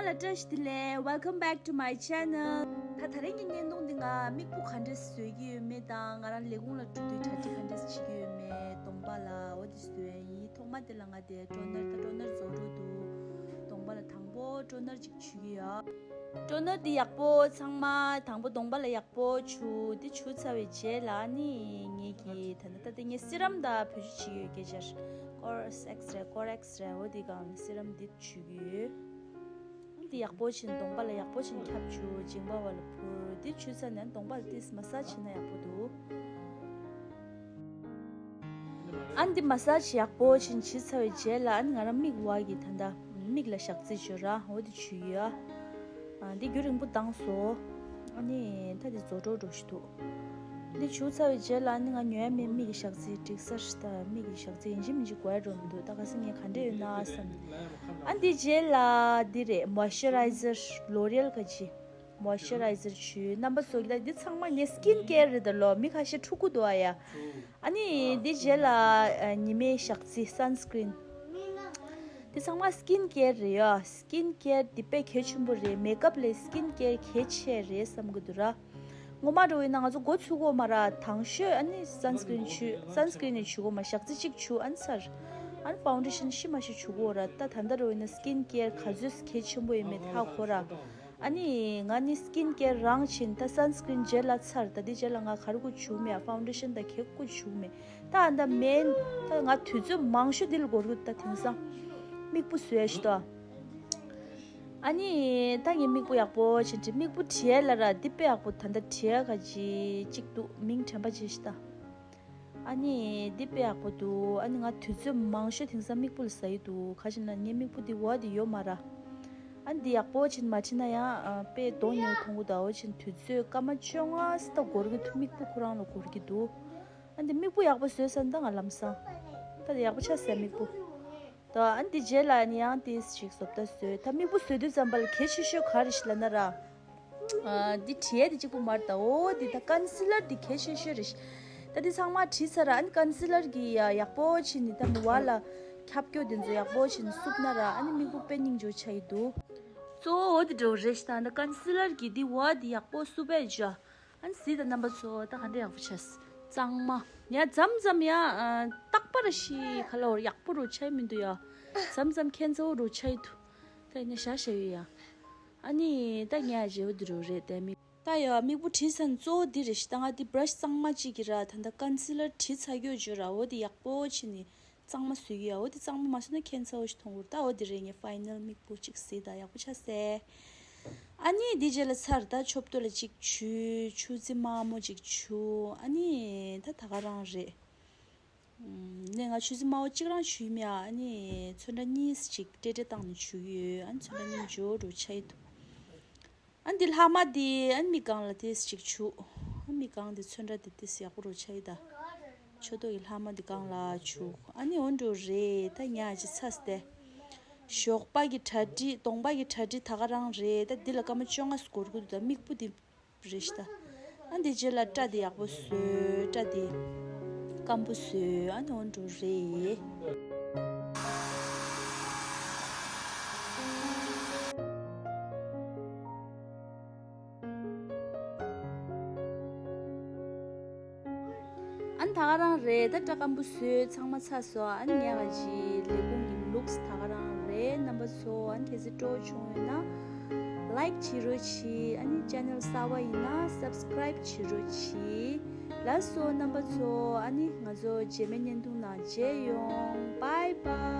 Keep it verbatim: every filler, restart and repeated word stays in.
ལ་བཀྲ་ཤིས་བདེ་ལེགས། Welcome back to my channel. ད་ད་རིང་གི་བརྙན་ཐུང་འདི་ང་མིག་སྤུ་ག་འདྲས་བཟོས་ཀྱི་ཡོད་མེད་དང་ང་རང་ལས་ཁུངས་ལ་འགྲོ་དུས་གྲ་སྒྲིག་ག་འདྲས་བྱེད་ཀྱི་ཡོད་མེད། གདོང་པ་ལ་འོ་དེ་བཟོས་ཡིན། ཐོག་མ་དེ་ལ་ང་དེ་ཊོ་ནར་ད་ཊོ་ནར་བཟོ་འགྲོ་འདུག་གདོང་པ་ལ་དང་པོ་ཊོ་ནར་ཅིག་བྱུག་གི་ཡོད། ཊོ་ནར་འདི་ཡག་པོ་ཚང་མ་དང་པོ་གདོང་པ་ལ་ཡག་པོ་བྱུག་འདི་བྱུག་ཚར་བའི་རྗེས་ལ་ནི་ངེད་ཀྱི་ད་ལྟ་ད་ལྟ་ངས་སི་རམ་དང་བེད་སྤྱོད་བྱེད་ཀྱི་ཡོད་སྐད་ཆར་ཀོར་ཨེགས་རེད་ཀོར་ཨེགས་རེད་འོ་འདི་གང་སི་རམ་འདི་བྱུག་གི་ཡོད། འདི་ཡག་པོ་བྱིན་གདོང་པ་ལ་ཡག་པོ་བྱིན་ཁྱབ་བྱུག་མཇིང་པ་བ་ལ་ཕུར་འདི་བྱུག་ཚར་ནས་གདོང་པ་ལ་ཏིས་མ་སཱཇ་བྱིན་ན་ཡག་པོ་འདུག་ཨ་འདི་མ་སཱཇ་ཡག་པོ་བྱིན་བྱིས་ཚར་བའི་རྗེས་ལ་ཨ་ནི་ང་རང་མིག་བ་གི་ད་ལྟ་མིག་ལ་ཞག་རྩི་བྱོས་ར་འོ་འདི་བྱུག་ཡོད། ཨ་འདི་རྒྱུན་རིང་པོ་བཏང་སོ། ཨ་ནི་ད་འདི་རྫོགས་འགྲོ་འགྲོ་ཞིག་འདུག་འདི་བྱུག་ཚར་བའི་རྗེས་ལ་ཨ་ནི་ང་ཉོ་ཡ་མེད་མིག་གི་ཞག་རྩི་འགྲིག་ས་རེད་ད་མིག་གི་ཞག་རྩི་ཡིན་གཅིག་མིན་གཅིག་དགོས་ཡ་འགྲོ་མི་འདུག་ད་ག་ས་ངས་ག་འདྲས་ཡོད་ན་བསམ། ཨ་འདི་རྗེས་ལ་འདི་རེད་མོ་ཨིས་ཅར་རའི་ཛར་ལོ་རི་ཨེལ་ག་ཅི། མོ་ཨིས་ཅར་རའི་ཛར་བྱུག་རྣམ་པ་ཚོ་གི་ད་འདི་ཚང་མ་ངའི་སི་ཀིན་ཀེར་རེད་ད་ལོ་མི་ཁ་ཤས་ཕྲུ་གུ་འདུག་ཨ་ཡ། ཨ་ནི་འདི་རྗེས་ལ་ཨ་ཉི་མའི་ཞག་རྩི་སན་སི་ཀྲིན། འདི་ཚང་མ་སི་ཀིན་ཀེར་རེད་ཡ། སི་ཀིན་ཀེར་འདི་དཔེ་གལ་ཆེན་པོ་རེད། མེག་ཨབ་ལས་སི་ཀིན་ཀེར་གལ་ཆེ་རེད་བསམ་གི་འདུག་ར། ངོ་མ་འགྲོ་ཡིན་ན་ང་ཚོ་འགོ་ཚུགས་གོ་མ་ར་དང་ཤོས་ཨ་ནི་སན་སི་ཀྲིན་བྱུག་སན་སི་ཀྲིན་ནས་བྱུག་གོ་མ་ཞག་རྩི་གཅིག་བྱུག་ཨ་ནི་ཚར། ཨ་ནི་ཕའུན་ཌེ་ཤན་ཤི་མ་ཤི་བྱུག་གོ་ར་ད་ད་ལྟ་འགྲོ་ཡིན་ན་སི་ཀིན་ཀེར་ག་ཚོད་གལ་ཆེན་པོ་ཡིན་མེད་ཧ་གོ་ར། ཨ་ནི་ང་ནི་སི་ཀིན་ཀེར་རང་བྱིན་ད་སན་སི་ཀྲིན་རྗེས་ལ་ཚར་ད་འདི་རྗེས་ལ་ང་ག་རེ་གོ་བྱུག་མེད་ཕའུན་ཌེ་ཤན་ད་གེ་གོ་བྱུག་མེད། ད་ཨ་ད་མེན་ད་ང་དུས་ཚོད་མང་ཤོས་འདི་ལ་འགོར་གི་ད་དེང་སང་མིག་སྤུ་བཟོས་ཤི་ད། ཨ་ནི་ད་ངའི་མིག་སྤུ་ཡག་པོ་བྱིན་དྲི་མིག་སྤུ་བྲིས་ལ་ར་འདི་དཔེ་ཡག་པོ་ད་ད་བྲིས་ག་ཅི་གཅིག་འདུག་མིང་དྲན་པ་བྱེད་ཤི་ད། ཨ་ནི་འདི་དཔེ་ཡག་པོ་འདུག་ཨ་ནི་ང་དུས་ཚོད་མང་ཤོས་དེང་སང་མིག་སྤུ་ལ་ཟ་ཡི་འདུག་ག་ཅི་ན་ངའི་མིག་སྤུ་འདི་འོ་འདི་ཡོད་མ་ར། ཨ་ནི་འདི་ཡག་པོ་བྱིན་མ་བྲིས་ན་ཡང་ཨ་དཔེ་གདོང་ཉེ་བོ་མཐོང་གི་འདུག་འོ་བྱིན་དུས་ཚོད་སྐར་མ་བཅོ་ལྔ་སི་ད་འགོར་གི་འདུག་མིག་སྤུ་ཁོ་རང་ལ་འགོར་གི་འདུག་ཨ་ནི་འདི་མིག་སྤུ་ཡག་པོ་བཟོས་ས་ད་ང་ལམ་སང་ད་ཡག་པོ་ཆགས་ཟེར་མིག་སྤུ། ད་ཨ་ནི་འདི་རྗེས་ལ་ནི་ཡང་ཏིས་ཞིག་བཟོ་ལྟ་བཟོས། ད་མིག་སྤུ་བཟོས་དུས་ཙམ་པ་ལ་གལ་ཆེ་ཤོས་ག་རེ་ཞིག་ལབ་ན་ར། ཨ་འདི་བྲིས་ཡས་དེ་གཅིག་པུ་མ་རེད་ད། འོ་འདི་ད་ཀོན་སི་ལར་འདི་གལ་ཆེ་ཤོས་རེད། ད་འདི་ཚང་མ་བྲིས་ཚར་ར་ཨ་ནི་ཀོན་སི་ལར་གི་ཡ་ཡག་པོ་བྱས་ནི་ད་མི་བ་ལ་ཁྱབ་སྐྱོ་དེ་ཚོ་ཡག་པོ་བྱས་ནི་བསུབ་ན་ར་ཨ་ནི་མིག་སྤུ་དཔེ་སྙིང་རྗེ་ཆགས་ཡི་འདུག་གཙོ་བོ་འོ་འདི་འགྲོ་རེད་ད། ད་ཀོན་སི་ལར་གི་འདི་བ་འདི་ཡག་པོ་བསུབ་པས་ཇ། ཨ་ནི་གཟིགས་དང་རྣམ་པ་ཚོ་ད་ག་འདྲ་ཡག་པོ་བྱས། གཙང་མ། ཡ་མཚམས་མཚམས་ཡ་ཨ་རྟག་པར་ཤི་ག་ལ་བར་ཡག་པོ་རུ་ཆ་ཡི་མི་འདུག་ཡ། མཚམས་མཚམས་ཁྱད་མཚར་པོ་རུ་ཆ་ཡི་འདུག་ད་ཡིན་ན་ཞག་ཞག་ཡོད་ཡ། ཨ་ནི་ད་ངས་བརྗེ་པོ་འདི་རུ་རེད་དེ་མི། ད་ཡ་མིག་སྤུ་བྲིས་ཚར་གཙོ་བོ་འདི་རེད་ཤི། ད་ང་འདི་བྷ་ར་ཤི་གཙང་མ་གཅིག་གིས་ར་ད་ད་ཀོན་སི་ལར་བྲིས་ཚར་རྒྱུ་བརྗོད་ར་འོ་འདི་ཡག་པོ་བྱས་ནི། གཙང་མ་བཟོས་ཀྱི་ཡ། འོ་དེ་གཙང་མ་མ་བཟོས་ན་ཁྱད་མཚར་པོ་ཞིག་མཐོང་གི་རེད། ད་འོ་དེ་རེད། ངས་ཕའི་ནལ་མིག་སྤུ་གཅིག་གཟིགས་དང་ཡག་པོ་ཆགས་སེ། ཨ་ནི་དེ་རྗེས་ལ་ཚར་ད་ཆོབ་ཏོ་ལ་གཅིག་བྱུག་ཆུ་རྩི་དམར་མོ་གཅིག་བྱུག་ཨ་ནི་ད་ད་ག་རང་རེད། ཨམ་ནས་ང་ཆུ་རྩི་དམར་པོ་གཅིག་རང་བྱུག་མེད་ཨ་ནི་ཚོན་ཁྲ་གཉིས་གཅིག་ཏྲེ་ཏྲེ་བཏང་ནས་བྱུག་ཡོད། ཨ་ནི་ཚོན་ཁྲ་གཉིས་འཇོ་རུ་ཆ་ཡི་འདུག་ཨ་འདི་ལྷག་མ་འདི་ཨ་མིག་སྒང་ལ་ཏོག་ཙམ་ཅིག་བྱུག་ཨ་མིག་སྒང་འདི་ཚོན་ཁྲ་འདི་ཏོག་ཙམ་ཡག་པོ་རུ་ཆགས་ཡི་ད། ཆུ་ཏོག་གི་ལྷག་མ་འདི་སྒང་ལ་བྱུག་ཨ་ནི་འོ་འདྲ་རེད། ད་ཉག་ཅིག་ཚ་སྟེ། ཞོགས་པ་གི་གྲ་སྒྲིག་གདོང་པ་གི་གྲ་སྒྲིག་ད་ག་རང་རེད། ད་འདི་ལ་སྐར་མ་བཅོ་ལྔ་འགོར་གི་འདུག་ད་མིག་སྤུ་འདི་རེད་ཤི་ད། ཨ་འདི་རྗེས་ལ་སྐྲ་འདི་ཡག་པོ་བཟོས། སྐྲ་འདི་སྐམ་པོ་བཟོས། ཨ་ནི་འོ་འདྲ་རེད། ཨ་ནི་ད་ག་རང་རེད། ད་སྐྲ་སྐམ་པོ་བཟོས་ཚང་མ་ཚར་སོང་། ཨ་ནི་ཉག་ག་ཅིག་ལས་ཁུངས་ཀྱི་ལུགས་ད་ག་རང་རེད། རྣམ་པ་ཚོ་ཨ་ནི་གལ་སྲིད་སྤྲོ་བོ་བྱུང་ཡོད་ན་ལའིཀ་བྱེད་རོགས་གྱིས། ཨ་ནི་ཅེ་ནལ་གསར་པ་ཡིན་ན་སབ་སི་ཀ་རའིབ་བྱེད་རོགས་གྱིས། ལགས་སོ་རྣམ་པ་ཚོ། ཨ་ནི་ང་ཚོ་རྗེས་མའི་བརྙན་ཐུང་ནང་མཇལ་ཡོང་། Bye bye.